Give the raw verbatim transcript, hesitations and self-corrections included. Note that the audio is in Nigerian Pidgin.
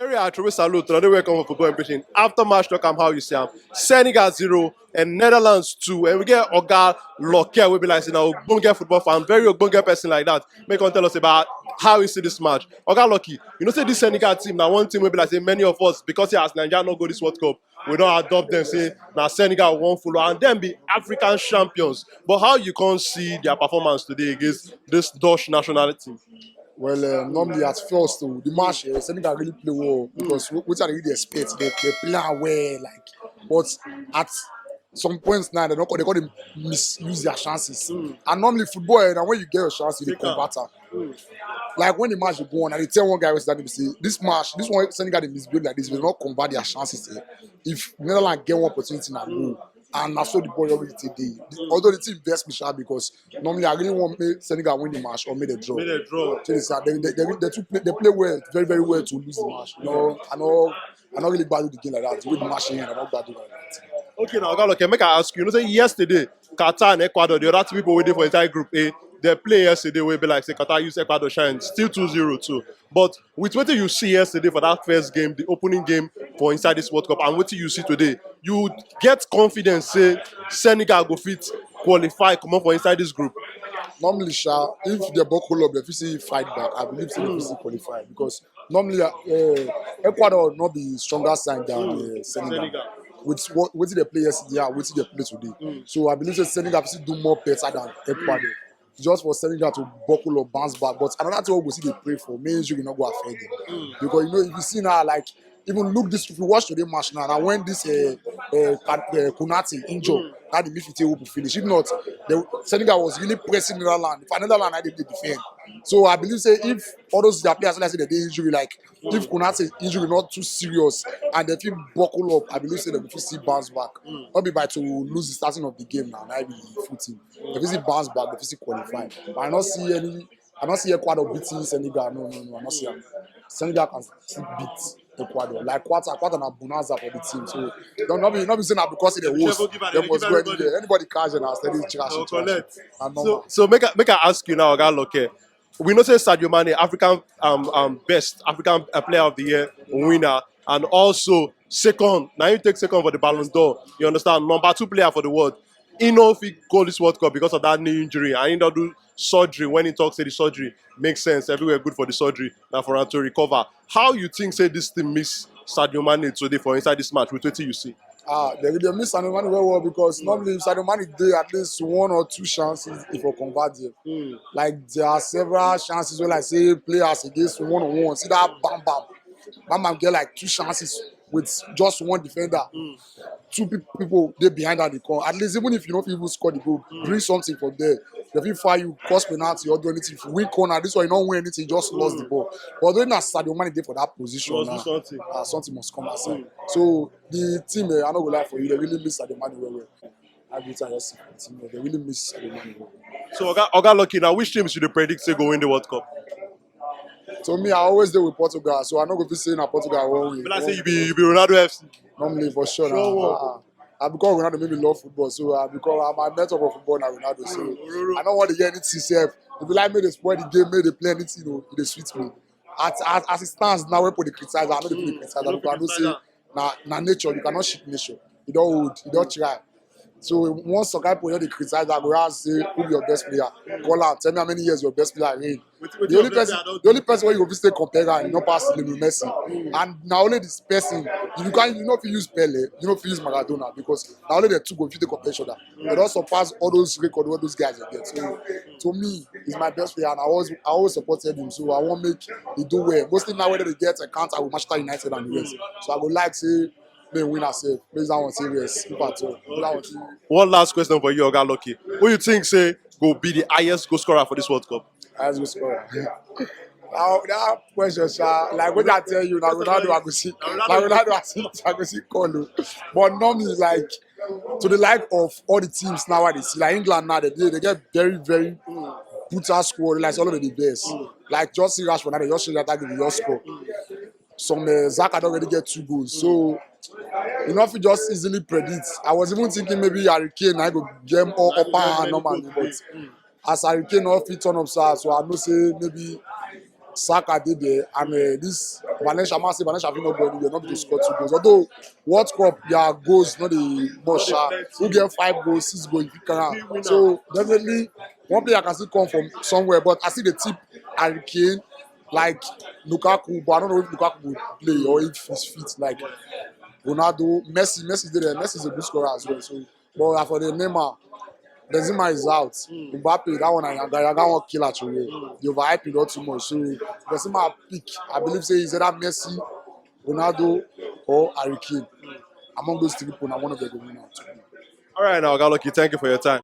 Area, I throw salute to the welcome for football in Britain. After match talk, am how you see am. Senegal zero and Netherlands two. And we get Oga Loke, we be like, say, now, ogbonge football fan, very ogbonge person like that. Make him tell us about how you see this match. Oga Lucky, you know, say this Senegal team, now one team we be like, say, many of us, because as Nigeria no go this World Cup, we don't adopt them, say, now Senegal won't follow, and then be African champions. But how you can't see their performance today against this Dutch national team? Well, uh, normally at first, oh, the match, uh, Senegal really play well because what I really expect, they, they play am well, like, but at some points now, they don't they got to misuse their chances. And normally football, eh, now when you get your chance, you dey Take am. Convert am. Like when the match go on, and they tell one guy was that say this match, this one Senegal they misbehave like this, they not convert their chances. Eh. If Netherlands get one opportunity now, go. And I saw the ball already today. Although the team best me sharp because normally I really want make Senegal win the match or make the draw. Make the draw. So they, say they, they, they, they, too play, they play well, very, very well to lose the match. You know, I know I not really bad with the game like that. With the match in, I not bad with like that. Okay, now, Oga Lucky, make I ask you. You know, say yesterday, Qatar and Ecuador, the other two people waiting for inside Group A, they play yesterday, we be like, say, Qatar use Ecuador shine, still two zero too. But with what you see yesterday for that first game, the opening game for inside this World Cup, and what you see today, you get confidence, say, Senegal go fit qualify, come up for inside this group. Normally, sha, if they buckle up, they fit see fight back. I believe say they fit see qualify because normally, uh, uh, Ecuador not be stronger side than uh, Senegal. With what what they play yesterday, yeah, what they play today. So I believe say Senegal fit do more better than Ecuador. Just for Senegal to buckle up, bounce back. But another thing we go see they pray for, main injury not go affect them. Because you know, if you see now, like even look this, if you watch today match now, now when this uh, uh, Kan- uh, Konate injured, that the midfield will finish. If not, the Senegal was really pressing Netherlands. For Netherlands, I did defend. So I believe say if all those their players like say they injury, like if Konate injury not too serious and they feel buckle up, I believe say they will see bounce back. Not be by to lose the starting of the game now. That be footing. They fit see bounce back, they fit see qualify. But I not see any. I not see Ecuador beating Senegal. No, no, no. I not see am. Senegal can still beat Ecuador. Like quarter, quarter na bonanza for the team. So don't not be not be saying that because they host, they must go anywhere. Anybody cash and steady trash. So, so make I, make I ask you now, Oga Lucky. We know say Sadio Mane, African um, um best African uh, player of the year winner, and also second. Now you take second for the Ballon d'Or. You understand? Number two player for the world. He no fit go this World Cup because of that knee injury, and he don't do surgery. When he talks, say the surgery makes sense. Everywhere good for the surgery. Now for him to recover. How you think say this team miss Sadio Mane today for inside this match with what you see? Ah, they really miss Sadio Mane well, well because normally if Sadio Mane dey at least one or two chances if you convert them. Like there are several chances where I say players against one on one. See that bam bam, bam bam get like two chances with just one defender. Two peop- people they behind that they come. At least even if you don't even score the goal, bring something from there. They fit fire you, cause penalty or do anything. If you win corner, this one you don't win anything, just lost the ball. But when na Sadio Mane dey for that position Must now, do something. Uh, something must come outside. So the team, eh, I no go lie for you, they really miss Sadio Mane well well. I do tell you, the team, eh, they really miss Sadio Mane well well. So Oga, Oga Lucky, now which teams should you predict say go win the World Cup? So me, I always dey with Portugal, so I no go fit say na Portugal won win. But I say you be you be Ronaldo F C. Normally for sure. Sure. Now, uh, I because Ronaldo make me love football, so uh, because I'm a mentor for football now Ronaldo, so I don't want to hear anything self. If you like me, they spoil the game, make they play anything, you know, they sweet me. As, as, as it stands now, when people dey criticize, I know they people dey criticize because I know say na na nature, you cannot shit nature. You don't hold, you don't try. So once some kind people dey criticize, I go ask say who be your best player? Call am, tell me how many years your best player reign. The only person, the only person where you go fit stay compare am, you no pass Lionel Messi. And na only this person, you can you no fit use Pele, you no fit use Maradona because na only the two go fit take compare each other. They don surpass all those records, all those guys dey get. So to me, he's my best player, and I always I always supported him. So I wan make he do well. Mostly now whether they get encounter with Manchester United and the rest. So I go like say may win herself. Based on serious, if at all. That one too. One last question for you, Oga Lucky. Who you think say go be the highest goal scorer for this World Cup? Highest goal scorer. Now that question, sha, like what I tell you, now Ronaldo, I go see, now Ronaldo, I see, I go see Kolo. But normally, like to the like of all the teams now, I dey see like England now, they they get very very brutal squad, like all of the best. Like just see Rashford now, they just see that give your score. Some uh, Zaka don already get two goals, so you know if you just easily predict. I was even thinking maybe Harry Kane I go get more upper hand normally, but as Harry Kane no fit turn up, sir, so I know say maybe Saka dey there and uh, this Valencia, I must say Valencia fit not go anywhere, not to score two goals. Although World Cup, their goals not the much. Sha. Who get five goals, six goals, if you can. So definitely, one player can still come from somewhere, but I see the tip Harry Kane, like Lukaku, but I don't know if Lukaku will play or if he's fit. Like Ronaldo, Messi, Messi did there. Messi is a good scorer as well. So, but for the Neymar, Benzema is out. Mbappe, that one, I got, I got one killer to you. The overhype is not too much. So Benzema pick, I believe say he's either Messi, Ronaldo, or Harry Kane. Among those three people, now one of them will win out. All right, now, Oga Lucky, thank you for your time.